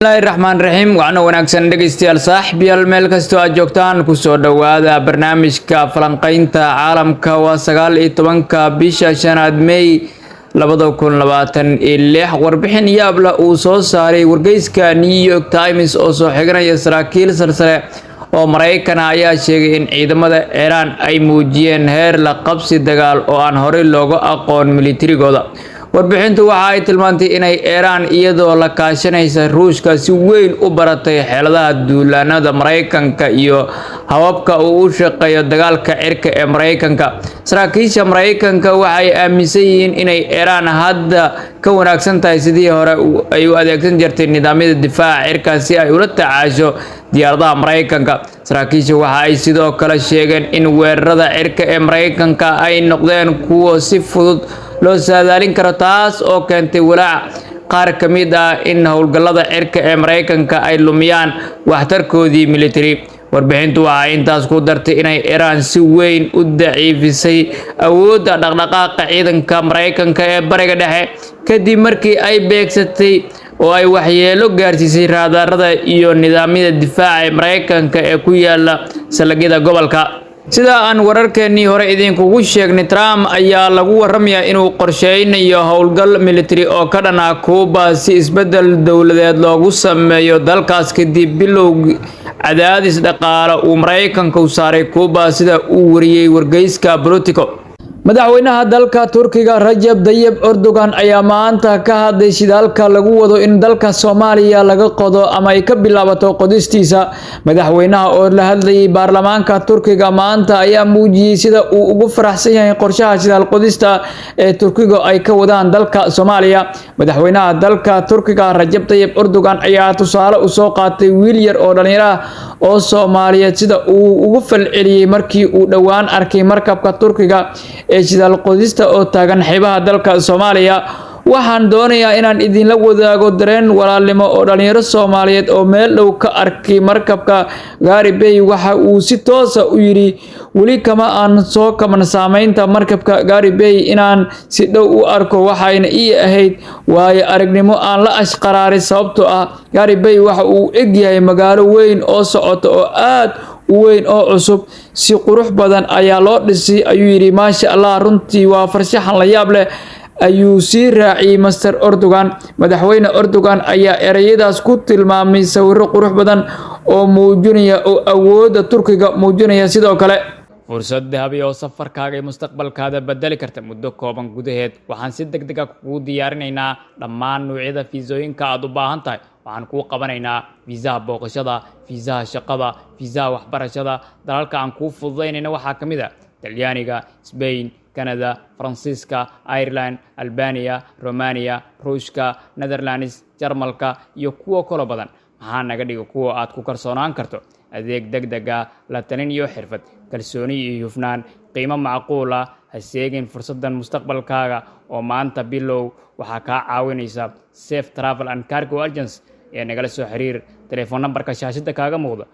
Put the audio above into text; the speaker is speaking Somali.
Bismillahi raxmaan raxiim. Wacno wanaagsan, dhegeystayaal, saaxiibyaal, meel kastoo aad joogtaan, kusoo dhowaada barnaamijka falanqeynta caalamka. Waa 19-ka bisha shanaad, May 2026. Warbixin yaabla uu soo saaray wargeyska New York Times oo soo xiganaya saraakiil sarsare oo Maraykana ayaa sheegay in ciidamada Iiraan ay muujiyeen heer la qabsi dagaal oo aan horey looga aqoon militarigooda. Warbixintu waxa ay tilmaantay inay Iiraan, iyadoo la kaashanaysa Ruushka, si weyn u baratay xeeladaha duulaanada Maraykanka iyo hababka uu u shaqeeyo dagaalka cirka ee Maraykanka. Saraakiisha Maraykanka waxay aaminsan yihiin inay Iiraan hadda ka wanaagsan tahay sidii hore ay u adeegsan jirtay nidaamyada difaaca cirka si ay ula tacaasho diyaaradaha Maraykanka. Saraakiisha waxa ay sidoo kale sheegeen in weerarada cirka ee Maraykanka ay noqdeen kuwo si fudud loo saadaalin karo, taas oo keentay walaac qaar ka mid ah in howlgallada cirka ee Maraykanka ay lumiyaan waxtarkoodii military. Warbixintu waxay intaas ku dartay inay Iiraan si weyn u daciifisay awoodda dhaqdhaqaaqa ciidanka Maraykanka ee Bariga Dhexe, kadib markii ay beegsatay oo ay waxyeelo gaarsiisay raadarada iyo nidaamyada difaaca ee Maraykanka ee ku yaala saldhigyada gobolka. Sida aan wararkeenii hore idinkugu sheegnay, Trump ayaa lagu waramayaa inuu qorsheynayo howlgal military oo ka dhan ah Cuba si isbeddel dowladeed loogu sameeyo dalkaas, kadib bilow cadaadis dhaqaale uu Maraykanka u saaray Cuba, sida uu wariyey wargeyska Politico. Madaxweynaha dalka Turkiga, Rajab Dayib Erdogan, ayaa maanta ka hadlay shidaalka lagu wado in dalka Soomaaliya laga qodo ama ay ka bilaabato qodistiisa. Madaxweynaha oo la hadlayay baarlamaanka Turkiga maanta ayaa muujiyey sida uu ugu faraxsan yahay qorshaha shidaal qodista ee Turkiga ay ka wadaan dalka Soomaaliya. Madaxweynaha dalka Turkiga, Rajab Tayyib Erdogan, ayaa tusaale u soo qaatay wiil yar oo dhalinyaro ah oo Soomaaliyeed, sida uu ugu falceliyey markii uu dhowaan arkay markabka Turkiga ee shidaal qodista oo taagan xeebaha dalka Soomaaliya. "Waxaan doonayaa inaan idinla wadaago dareen walaalnimo oo dhalinyaro Soomaaliyeed oo meel dhow ka arkay markabka Gaari Bay," waxa uu si toosa u yidhi. "Weli kama aan soo kaban saameynta markabka Gaari Bay inaan si dhow u arko, waxayna ii ahayd waayo aragnimo aan la ashqaraaray, sababtoo ah Gaari Bay waxa uu egyahay magaalo weyn oo socota oo aad u weyn oo cusub. Si qurux badan ayaa loo dhisay," ayuu yidhi. "Maasha Allah, runtii waa farshaxan la yaab leh," ayuu sii raaciyey Mister Erdogan. Madaxweyne Erdogan ayaa ereyadaas ku tilmaamay sawirro qurux badan oo muujinaya oo awoodda Turkiga muujinaya. Sidoo kale, fursad dahabi oo safarkaaga iyo mustaqbalkaada bedeli karta muddo kooban gudaheed. Waxaan si deg deg ah kugu diyaarinaynaa dhammaan nuucyada fiisooyinka aad u baahan tahay. Waxaan kuu qabanaynaa fiisaha booqashada, fiisaha shaqada, fiisaha waxbarashada. Dalalka aan kuu fududaynayna waxaa ka mid ah Talyaaniga, Spain, Canada, Faransiiska, Ireland, Albania, Romania, Ruushka, Netherlands, Jarmalka iyo kuwo kaloo badan. Maxaa naga dhiga kuwa aad ku kalsoonaan karto? Adeeg deg deg ah, la talin iyo xirfad, kalsooni iyo hufnaan, qiimo macquul ah. Ha seegin fursaddan mustaqbalkaaga oo maanta bilow. Waxaa kaa caawinaysa Safe Travel and Cargo Agency ee nagala soo xiriir telefoon nambarka shaashadda kaaga muuqda.